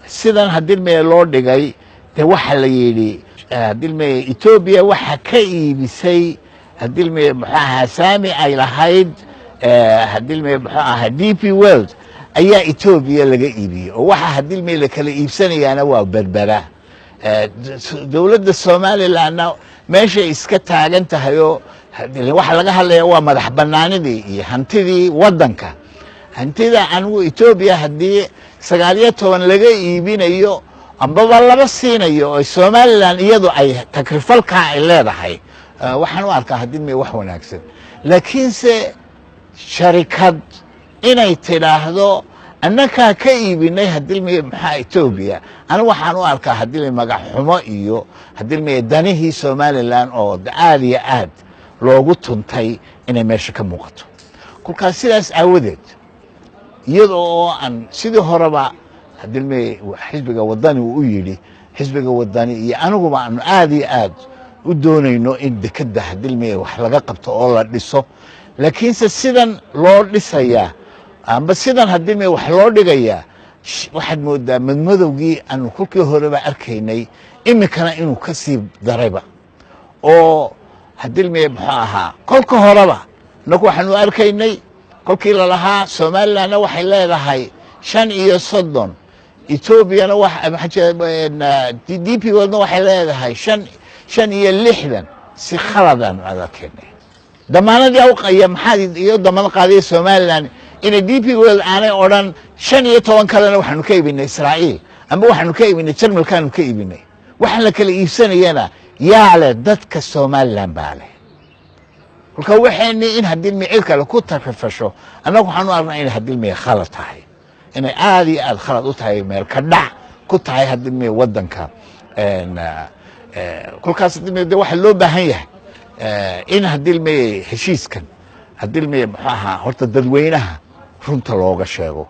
Sidan hadilmeye loo dhigay, dee waxa la yidhi hadilmeye Etoobiya waxa ka iibisay hadilmeye muxuu ahaa saami ay lahayd hadilmeye muxuu ahaa DP World ayaa Etoobiya laga iibiyey, oo waxa hadilmeye la kala iibsanayaana waa Berbera. Dowladda Somalilandna meeshay iska taagan tahay oo waxa laga hadlaya waa madax banaanidii iyo hantidii waddanka. Hantida anigu Etoobiya haddii 19 laga iibinayo ambaba laba siinayo oo Somaliland iyadu ay takrifalkaa ay leedahay, waxaan u arkaa hadilmeye wax wanaagsan. Laakiinse sharikad inay tidhaahdo annakaa ka iibinay hadilmeye maxaa Etoobiya, anigu waxaan u arkaa hadilmeye magac xumo iyo hadilmeye danihii Somaliland oo aad iyo aad loogu tuntay inay meesha ka muuqato. Kolkaas sidaas aawadeed, iyada oo aan sidii horeba hadilmeye xisbiga Wadani uu u yidhi, xisbiga Wadani iyo aniguba aanu aad iyo aad u doonayno in dekadda hadilmeye wax laga qabto oo la dhiso, laakiinse sidan loo dhisayaa amba sidan hadilmeye wax loo dhigayaa, waxaad moodaa madmadowgii aanu kolkii horeba arkaynay iminkana inuu ka sii darayba. Oo hadilmeye muxuu ahaa kolka horeba inaku waxaanu arkaynay kolkii lalahaa Somalilandna waxay leedahay 35, Etoobiyana DP Worldna waxay leedahay 65, si khaladaan arkaynay. Damaanadii iyo maxaad iyo damaanad qaadaya Somaliland inay DP World aanay odhan 15 kalena waxaanu ka iibinay Israa'iil amba waxaanu ka iibinay Jarmalkaanu ka iibinay? Waxaan la kala iibsanayana yaa leh? Dadka Somaliland baa leh. Kolka waxayni in hadilmi cid kale ku takrifasho, annagu waxaan u aragnaa inay hadilmiya khalad tahay, inay aada iyo aad khalad u tahay, meel ka dhac ku tahay hadilmiya waddanka. Kolkaas hadilmiya de waxaa loo baahan yahay in hadilmiye heshiiskan hadilmiye muxuu ahaa horta dadweynaha runta looga sheego.